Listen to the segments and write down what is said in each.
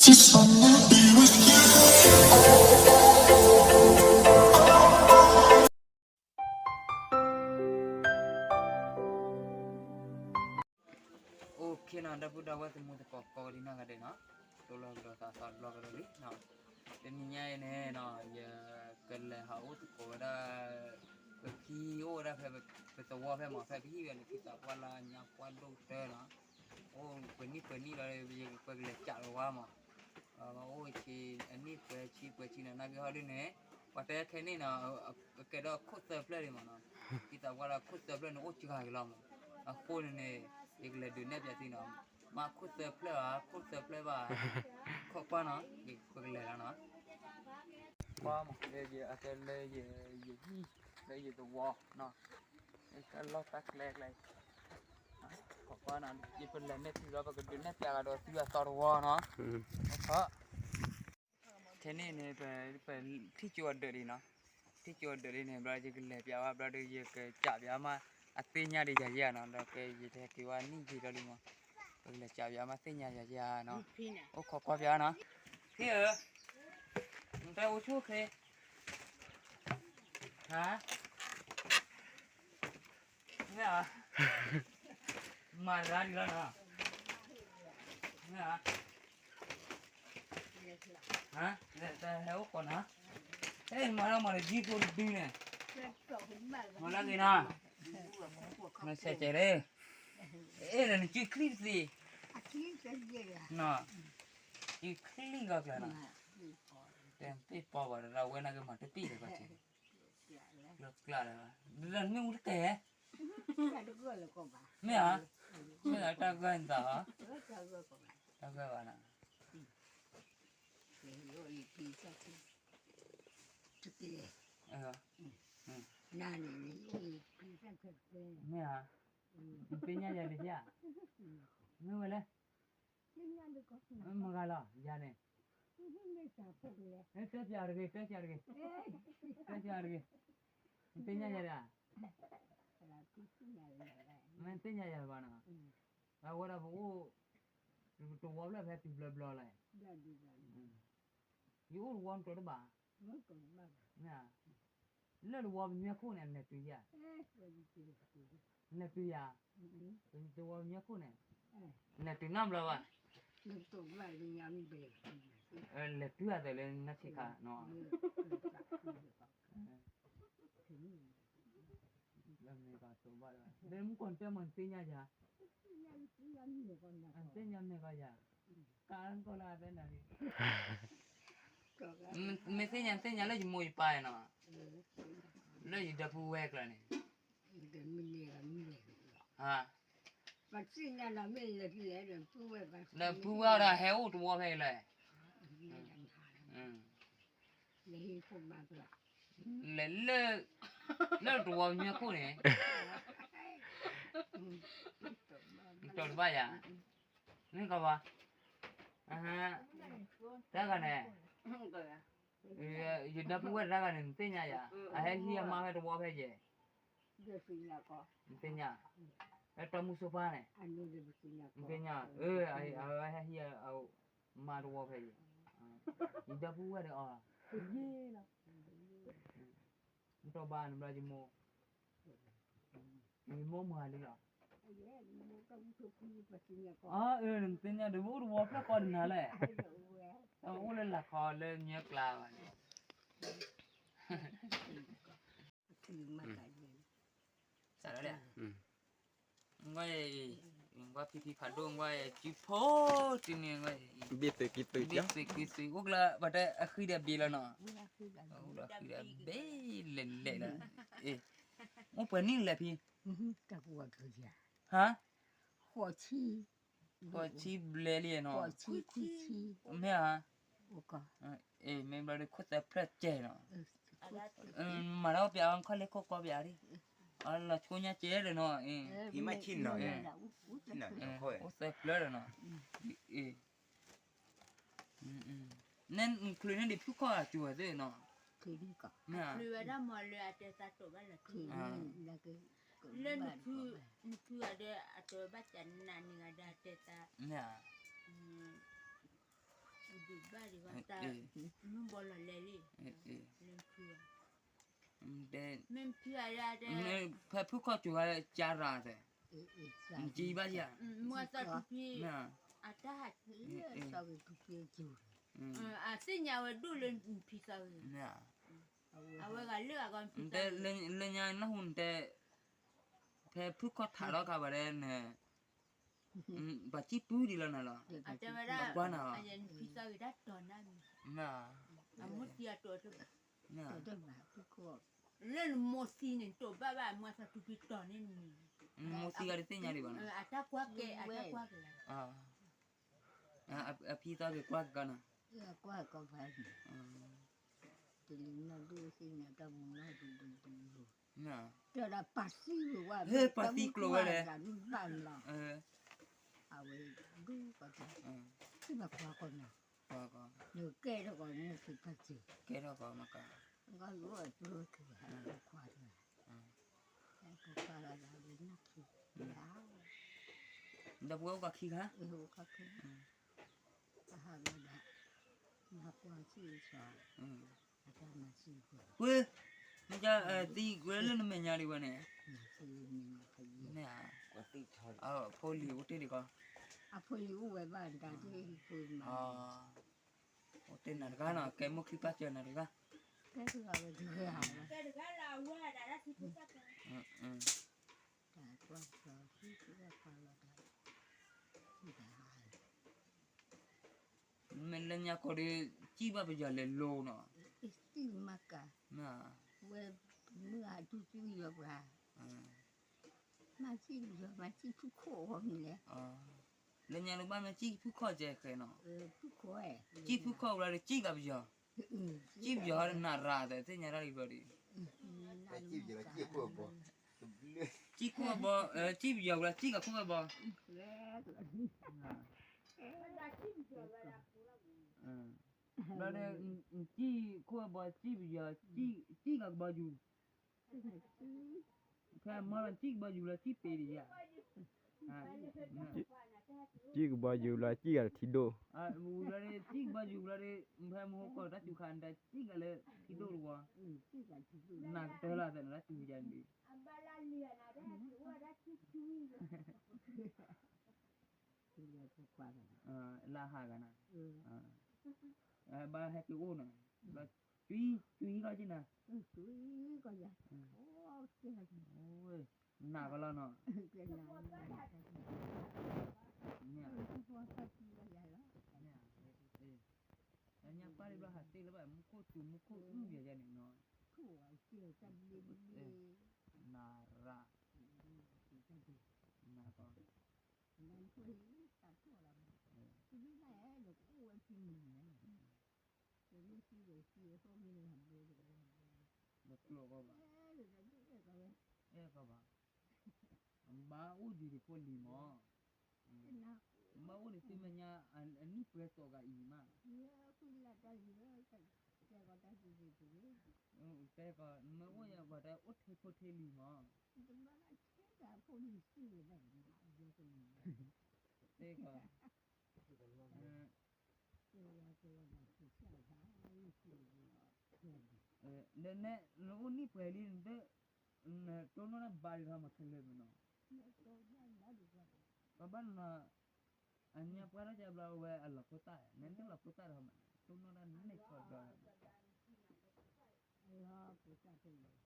Just wanna be with you. OK နီၤ ဒီပုၢ်ဒီဝဲၢ်သမူသကိးကိးဂၤဒဲးနီၤ, တိၢ်လီၤကဒီးသးသီတဘျီကဒီးလံနီၤ, တနံၤညါအံၤန့ၣ်နီၤ ယကလဲၤဟးအိၣ်သကိးဝဲဒၣ် ပဖံအိၣ်ဝဲဒၣ်ဖဲပသဝီဖဲမး ဖဲပဟံၣ်ဝဲန့ၣ် ဖံသးပှၢ်လၢညါပှၢ်ဒိၣ်ကတၢၢ်နီၤ, အိၣ်ပှဲၤနံၣ်ပှဲၤနံၣ်လီၤ ပှဲၤကလဲၤကးလီၤဝဲမး, အိၣ်ဆံအနံၣ်ပှဲၤဆံပှဲၤဆံနီၤ နာ်က့ဟီဒုန့ၣ် ပှၤတဲခဲန့ၣ်နီၤ အကဲဒီးခိၣ်သၢဖျၢၣ်လံမးနီၤ, ဖံသးပှၢ်လၢခိၣ်သၢဖျၢၣ်န့ၣ် အိၣ်စှၤက့ၤလီၤမး, အဃိန့ၣ်န့ၣ် ယကလဲၤဒုးနဲၣ်ပၠးသုနီၤ, မ့ၢ်ခိၣ်သၢဖျၢၣ်ဧါ ခိၣ်သၢဖျၢၣ်ဘၣ်, ခိၣ်ကွၢ်နီၤ ပကလဲၤလီၤနီၤ, ကွၢ်မး လၢယအကဲလၢယဟံၣ် လၢယသဝီနီၤ, ကလီၢ်တၢ်ကျဲကျဲ ခိၣ်ကွၢ်နီၤ ယပလဲၤနဲၣ်သုလီၤ ပကဒုးနဲၣ်ပၠးကဒီးသုအသီတဝီနီၤ, ခဲန့ၣ်န့ၣ် ပထံၣ်ကၠိအဒၢးလံနီၤ, ထံၣ်ကၠိအဒၢးလံန့ၣ် ဘျီယကလဲၤပၠးဝဲ ဘျီဒီးယကစးပၠးမး အသ့ၣ်ညါဒံးယၤယဲနီၤ, ဒီးကဲယတဟဲက့ၤဝဲနံၣ်ယံာ်လီၤလံမး, ပကလဲၤစးပၠးမးသ့ၣ်ညါယၤယဲနီၤ, အိၣ်ခိးကွၢ်ပၠးနီၤ, ဖံဧၢ, နတဲအိၣ်ဆူၣ်ချ့ ဟါ မ့ၢ်ဧါ, မၤရၤဒံးလီၤနီၤ, မ့ၢ်ဧါ, ဟါ, တဟဲအိၣ်ကိးနီၤ, ဟဲမၤလၢမၤလၢဒ်သိးတဒုန့ၣ်, မၤလၢဂ့ၤနီၤ, နဆဲးကဲးလၢ, အဲၣ်ဒီးနစုချံတသ့, စုချံဂီၤကျၢၤနီၤ, တသ့ပီဘၣ်ဒီး ဝဲနာ်က့မၤတပ့ၢ်လၢၤဘၣ်, ကျၢၤကျၢၤလၢၤဘၣ်, ဒီးမ့ၣ်အူတကဲ, မ့ၢ်ဧါ, မ့ၢ်ဧါ တၢ်ဂၢၢ်နသးဧါ, တၢ်ဂၢၢ်ဘၣ်နီၤ, မ့ၢ်ဧါ, နသ့ၣ်ညါယၤန့ၣ်ဧါ, မ့ၢ်ဝဲလဲၣ်, မ့ၢ်ဂၤလီၤ ယၤန့ၣ်, တဲပၠးတဂ့ၤ တဲပၠးတဂ့ၤ, တဲပၠးတဂ့ၤ, နသ့ၣ်ညါယၤဒၣ်, မ့ၢ်သ့ၣ်ညါယၤတဘၣ်နီၤ, အဝဲဒၣ်ပအိၣ်, တဝီဖျၢၣ်ဖဲတုၤဘျီဘျီလီၤ, ယအိၣ်တဝီမးတဘၣ်, လၢတဝီပညွဲၢ်ခိၣ်န့ၣ် နလဲၤတုၤယၤ, နလဲၤတုၤယၤ, တဝီပညွဲၢ်ခိၣ်န့ၣ်, နလဲၤတုၤနီတဘျီဘၣ်, လဲၤတုၤအသးလၢနဆံးခါနီၤ, လၢမ့ၢ်ကီၢ်တိာ်ဘၣ်လၢၤဘၣ်, လၢမူကီၢ်နတဲမ့ၢ်နသ့ၣ်ညါယၤ, နသ့ၣ်ညါမ့ၢ်ကီၢ်ယၤ, ကါလၢနကီၢ်လၢအသဲနၤန့ၣ်, မ့ၢ်သ့ၣ်ညါ နသ့ၣ်ညါလၢယမိၢ်ယပၢ်နီၤ, လၢယဒီပုၢ်ဝဲၢ်ကျါန့ၣ်, ဟါ, ဒီပုၢ်ဝဲၢ်ဒီးဟဲအိၣ်တဝီဖဲအံၤလၢ လဲၤလၢ, လၢတဝီပညွဲၢ်ခိၣ်န့ၣ်, နတီၢ်တဘၣ်ယၤ, မ့ၢ်ကီးဘၣ်, တၢ်ဂၤန့ၣ်, ယဒီပုၢ်ဝဲၢ်တၢ်ဂၤန့ၣ် နသ့ၣ်ညါယၤ, အဟဲဟံးအမါဖဲတဝီဖဲယဲၢ်, နသ့ၣ်ညါ, ဖဲတီမူဆိဖါန့ၣ်, နသ့ၣ်ညါ, အဝဲဟဲဟံးအမါတဝီဖဲယဲၢ်, ယဒီပုၢ်ဝဲၢ်ဒီးအီၤ, ယ့လီၤ နတီၢ်ဘၣ်နဘျီယမိၢ်, ယမိၢ်မၤလံလီၤ, အၢ နသ့ၣ်ညါဒီး ပအိၣ်တဝီဖျၢၣ်ဃီဒံးနၤလဲၣ်, တအိၣ်လၢလာ်ခီလၢညၢကျါဘၣ်န့ၣ်, စးလၢလဲၣ်, ငါအံၤ, ငါဖံဖံဖးဒိၣ် ငါအံၤ စုဖိတနံၤ ငါအံၤ, ဘ့ၣ်သုးက့ၤသုး ဘ့ၣ်သုးက့ၤသုး အိၣ်ကျါ ဘၣ်တဲအဃံဒီးဘ့ၣ်လီၤနီၤ, အိၣ်ဒီးဃံဒီးဘ့ၣ်လဲၣ်လဲၣ်လီၤ, အိၣ်ပှဲၤနံၣ်လဲၣ်ဖံ, ဟါ, ဃိးဆံဘျဲၣ်လံနီၤ, မ့ၢ်ဧါ, မ့ၢ်ဘျီဒီးခိၣ်သၢဖျၢၣ်ကဲနီၤ, မၤတၢ်အိၣ်ပျးအီၤ ခီၣ်လ့ၢ်ခိၣ်ကီပျးဒံး, အလီၤဆိညါကဲဒီးနီၤ, အိၣ်သၢဖျၢၣ်ဒီးနီၤ, နဲနချုးန့ၢ်ဒံးဖုၣ်ခီၣ်အစူၤသ့နီၤ, မ့ၢ်ဧါ, လၢနဖု, နဖုအဒီးအတဘၣ်ကနးန့ၢ်ဂၤဒီးအတဲသး, မ့ၢ်ဧါ, ဘၣ်ဒံးဘၣ်တၢ်, မုၢ်ဘီလီၤလဲၤလံ, မ့ၢ်ဖု, မ့ၢ်ဖုအရၣ်တဲ, ဖဲဖုခီၣ်ကၠိၤဝဲကၢ်ရၤသဲး, မ့ၢ်ကဘၣ်ယၤ, မုၢ်သီထူဖံ, အတၢ်ဟး, အသ့ၣ်ညါဝဲဒိၣ်လၢဖံသီဂ့ၤ, အဝဲဂၤလၢအဂီၢ်, လၢညါနၢ်ဟူနတဲ, ဖဲဖုခီၣ်ထးထီၣ်ခါဘၣ်ဒဲန့ၣ် ပှၤစံၣ်ပုၢ်ဒံးလီၤနၤလီၤ, အတဲဝဲဒၣ်, ဖံသီဂ့ၤတၢ်တီၤနၢ်မံၤ, အမိၢ်သံအတီၤတဘၣ်, လၢနမိၢ်သံန့ၣ် နတီၤဘၣ်ဘၣ် မုၢ်သီထူဖံတီၤန့ၢ်နမံၤ, မိၢ်သံဂၤတသ့ၣ်ညါဒံးဘၣ်နီၤ, အတၢ်ကွၢ်ကဲ, အတၢ်ကွၢ်ကဲ, အဖံသီဂ့ၤကွၢ်ကကီနီၤ, ကွၢ်ကီဖဲန့ၣ်, တလံၤနီၢ်ဒိၣ်သ့ၣ်ညါတၢ်မူနီၢ်ဒိၣ်ဒိၣ်ဒိၣ်, တဲဒၣ်ပာ်သံဝဲဝဲ, ပာ်သံကျိၤဝဲလဲၣ်, ဘၣ်လီၤ, အဝဲဒိၣ်ကီတၢ်, သ့ၣ်မၤကွၢ်ကီနီၤ, နကဲထီၣ်ကီမ့ၢ်က့ၤပာ်စ့ၢ်, ကဲထီၣ်ကီမကါ, ကီလိၣ်အကျိၤက့ၤ, ကွၢ်တၢ်, ကွၢ်လီၤဒၣ်ဝဲနီၢ်ခံ, ဒီပုၢ်ဝဲၢ်အိၣ်ကီခံခါ, ဟးလီၤဒၣ်, နကွၢ်စံၣ်စီ, အတၢ်မၤစံၣ်ကွၢ်, မ့ၢ်ကသံကွဲလၢနမဲာ်ညါဒံးဝဲန့ၣ်, ဖိလံၤအိၣ်တ့ၢ်ဒံးကီ, အဖိလံၤအိၣ်ဝဲဘၣ်တၢ်တ့ၢ်ဖိမၤ, အိၣ်တ့ၢ်နၤတဂၤနီၤ, ကဲမိၢ်ချံပၢ်စၢၤနၤတဂၤ, ကဲတဂၤဝဲတဂၤ, ကဲတဂၤလၢအဝဲဒၣ်, မ့ၢ်လၢညါခီဒီး စံၣ်ဘၣ်ပယီၤလဲၤလိၤနီၤ, စံၣ်မၤကၤ, ဝဲမုၢ်အတူၢ်တူၢ်ယီၤပှၤ, မၤစံၣ်ပယီၤ မၤစံၣ်ဖုခိၣ်အဂီၢ်မနုၤလဲၣ်, လၢညါလၢဘၣ်မ့ၢ်စံၣ်ဖုခိၣ်ကဲဃဲနီၤ, စံၣ်ဖုခိၣ်ဝဲဒီးစံၣ်ကၤပယီၤ, စံၣ်ပယီၤနၤရၤသဲးသ့ၣ်ညါတၢ်လံဘျီဒီး, စံၣ်ခိၣ်ဘီ, စံၣ်ပယီၤဝဲ စံၣ်ကၤခိၣ်ဝဲဘီ, ဘျီဒီး, စံၣ်ခိၣ်ဝဲဘီ စံၣ်ပယီၤ, စံၣ်ကၤကဘီယူၤ, ဖဲမီလီၤစံၣ်ကဘီယူၤလီၤစံၣ်ပ့ၤဒံးယၤ, စံၣ်ကဘီယူၤလီၤစံၣ်ကၤထံဒိၣ်, စံၣ်ကဘီယူၤလီၤဒီး ဖဲမဟိကီၢ်တၢ်စူၤခါန့ၣ် စံၣ်ကၤလၢထံဒိၣ်တဝီ, နကတၢၢ်လီၤသးန့ၣ်တၢ်စူၤယၤန့ၣ်, လၢဟးဂၤနၤ, ဘၣ်ဟဲက့ၤအိၣ်နီၤ, ဘျီ, ကွံကွံလီၤက့ၤနၤ, နၤကလီၤနီၤ, ညါပၢ်ဒံးဘျီဟးသ့လၢဘၣ် မူခိၣ်စူၤမူခိၣ်အုၣ်ယၤယၤန့ၣ်နီၤ, နရၣ်, နကီ, လၢကျိာ်ကီဘၣ်, အဲၣ်ကီဘၣ်, ဘၣ်အိၣ်ဒံးတဖိလံၤမး, ဘၣ်အိၣ်ဒံးသုမဲာ်ညါ, အနံၣ်ပှဲၤသီၣ်ဂၤအံၤမး, တဲကီး နမ့ၢ်အိၣ်ယၤပှၤတဲအိၣ်ထဲဖိထဲလံၤမး, တဲကီး, ဒီးနဲ နအိၣ်နံၣ်ပှဲၤလံ, နတိၢ်နီၣ်တၢ်ဘါဒံးထီၣ်မးခဲလၢာ်မးနီၤ, ပှၤဘၣ်နီၤ, အညါပှၢ်ထီၣ်ကဘျီဝဲအလီၤဖိသၣ်, နတလီၤဖိသၣ်ထီၣ်မး, တိၢ်နီၣ်တၢ်န့ၣ်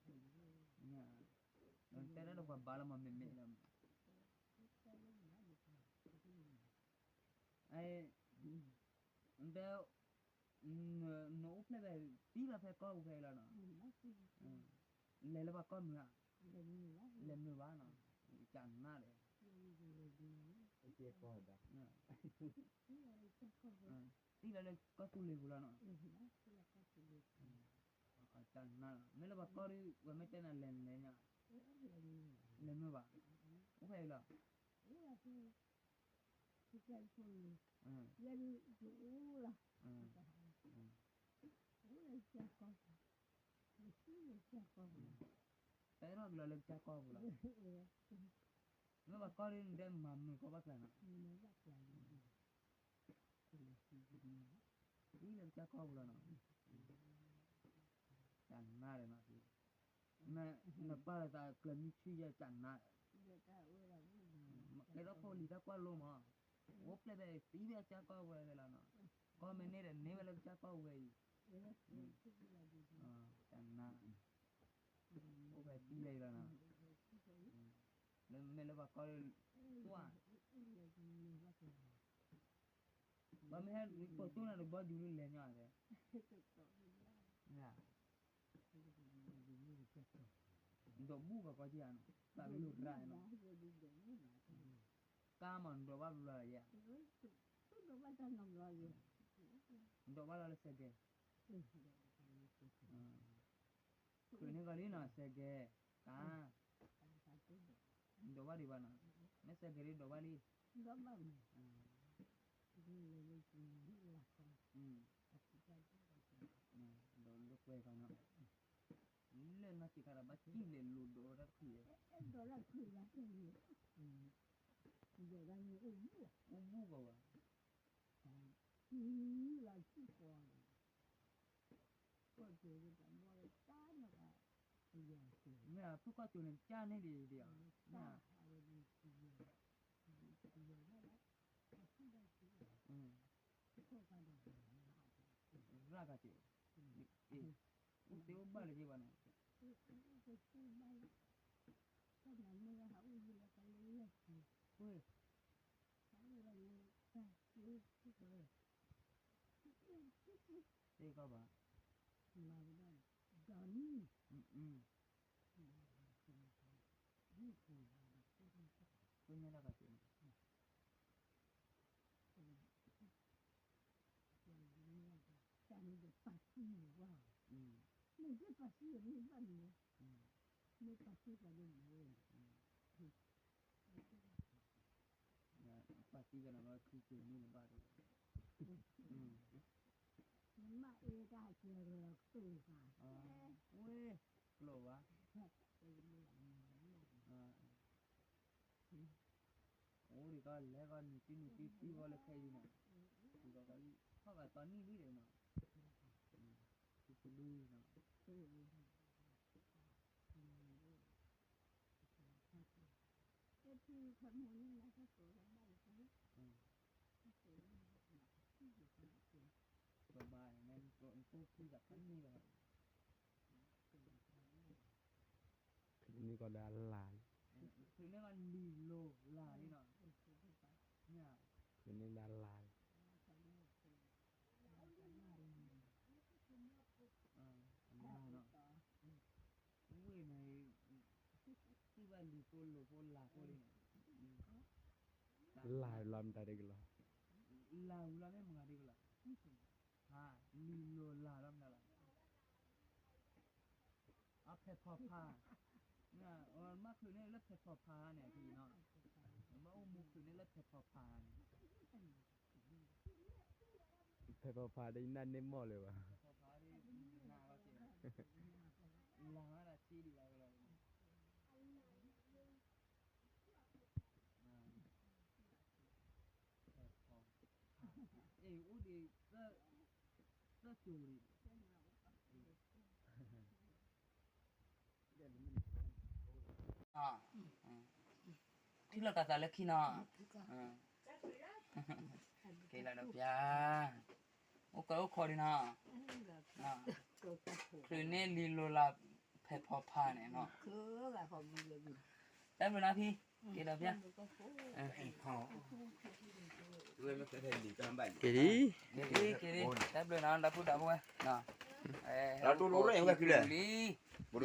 ခီဒီး, တဲဒၣ်ဒီးပှၤဘါလီၤမးမ့မ့ၢ်လီၤမး, တဲ, နအိၣ်ဖျဲၣ်ဖဲ သံလီၤဖဲကီၢ်ပူၤဖဲအံၤလီၤနီၤ, လဲၤလၢပှၤကီၢ်မုာ်ဧါ, လဲၤမုာ်ဘၣ်နီၤ, ကနၣ်ဒီး, သံလီၤလၢကီၢ်သူလ့ၤပူၤလီၤနီၤ, ကနၣ်လီၤ, မ့ၢ်လၢပှၤကီၢ်ဒီး ပှၤမ့ၢ်တဲနၤလဲၤလဲၤညါ, လဲၤမုာ်ဘၣ်, အိၣ်ဖဲအံၤလီၤ, တဲထီၣ်ကလီၤလၢကစၢ်ကီၢ်ပူၤလီၤ, မ့ၢ်ပှၤကီၢ်ဒီးနတဲမၤမုာ်ကီၢ်ဘၣ်ကျါနီၤ, လဲၤမုာ်ဘၣ်, ကၢ်ကီၢ်ပူၤလီၤနီၤ, တၢ်နါဒီးနီၤ, နပၢ်လၢသးကျၢၤမုၢ်ဆ့ၣ်ယဲၢ်တၢ်နါ, ကဲထီၣ်ဖိလံၤတၢ်ကွၢ်လိမး, အိၣ်ဖျဲၣ်ဖဲသံဖဲကၢ်ကီၢ်ပူၤဝဲလီၤနီၤ, ကီၢ်မ့ၢ်န့ၢ်ဒီးန့ၢ်ဝဲလၢကၢ်ကီၢ်ပူၤဝဲအံၤ, တၢ်နါ, အိၣ်ဖဲသံဖဲအံၤလီၤနီၤ, လၢမ့ၢ်လၢပှၤကီၢ်လၢ, ဘၣ်မ့ၢ်ဟဲပိာ်တိၢ်နၤဒီးဘီယူၤလၢလဲၤညီတဲ, ဒိးဘူၣ်ဘၣ်ကီၢ်က့ၤဧါနီၤ, တၢ်လၢလိၣ်ရၣ်နီၤ, ကါမးနဒိးဘၣ်ဘျီယဲ, နဒိးဘၣ်လီၤလၢစဲးကဲ, ချုးန့ၢ်ကီးလံနီၤ စဲးကဲ, ကါ, နဒိးဘၣ်ဒံးဘၣ်နီၤ, မ့ၢ်စဲးကဲဒ်ဒိးဘၣ်လံ, ဒိးလၢကွဲးဘၣ်နီၤ, လၢနီၢ်စံးခါဒီးဘၣ်စံၣ်လဲၤလိၤဒိးတၢ်တဖု, အိၣ်ဘူၣ်ကီးဘၣ်, မ့ၢ်ဖုၣ်ကီၢ်ကၠိန့ၣ် ကၢ်န့ၢ်ဒံးဒံးဧါ, ရၣ်ကၢ်ကၠိ, အိၣ်သ့အိၣ်ဘၣ်လၢက့ၤဘၣ်နီၤ, သ့ကီၢ်ဘၣ်, သ့ၣ်ညါတၢ်ကၢ်ကၠိန့ၣ် ပာ်သံကနၤလီၤခရံာ်က့ၤမ့ၢ်နဘၣ်ဒီး, မ့ၢ်တၢ်ကဲလီၤတူၢ်ဘၣ်, ဝဲ, ကျိာ်ဘၣ်, အိၣ်ဒံးကီးလဲၤကီးနံၤတံၢ်နံၤတံၢ်သံဝဲလၢခဲအံၤန့ၣ်, ထီၣ်ဂၤသီနံၣ်လံဒီးနီၤ, ထံသလုနီၤ, ပဘၣ်န့ၣ် နတိၢ်ဖုယၤဖးန့ၢ်လီၤ, ချုးန့ၢ်ကီးဒၣ်လၢ်လံ, ချုးန့ၢ်ကီးလံာ်လိၤလၢ်လံနီၤ, ချုးန့ၢ်ဒၣ်လၢ်လံ, လၢ်နီၤ, ဝ့ၢ်န့ၣ် သံဘၣ်လံာ်ဖိလိၤဖိလၢ်ဖိလံန့ၣ်, လၢ်လီၤမတၤဒ်ကလီၤ, လၢ်ဝံၤလီၤမ့ၢ်မတၤဒ်ကလီၤ, ဟါ, လံာ်လိၤလၢ်လီၤမတၤလီၤ, အဖဲးဖီဖါ, မ့ၢ်ချုးန့ၢ်လၢဖဲးဖီဖါန့ၣ်အံၤနီၤ, မ့ၢ်အိၣ်မူချုးန့ၢ်လၢဖဲးဖီဖါန့ၣ် ဖဲးဖီဖါဒ်နၢ်န့ၢ်မီၢ်လၢၤဘၣ်, ဖဲးဖီဖါဒ်နၢ်လီၤက့ၤ, လၢ်ဝဲဒၣ်စ့ဒံးဘၣ်ကလီၤ, ဖဲးဖီဖါ, အ့ၣ် အိၣ်ဒံး, သၢကၠိၤဒံး ထံၣ်လိာ်ကသးလၢခံနီၤ, က့ၤလီၤဒီးပျၢ်, အိၣ်ကၢအိၣ်ခိးဒံးနီၤ, ချုးန့ၢ်လံာ်လိၤလၢ်ဖဲးဖီဖါန့ၣ်နီၤ, တၢ်ဘျုးနီၤဖံ, က့ၤဒီးပျၢ်, က့ၤဒံ, က့ၤဒံ, တၢ်ဘျုးနီၤ ဒီပုၢ်ဒီပုၢ်ဝဲၢ်, လံ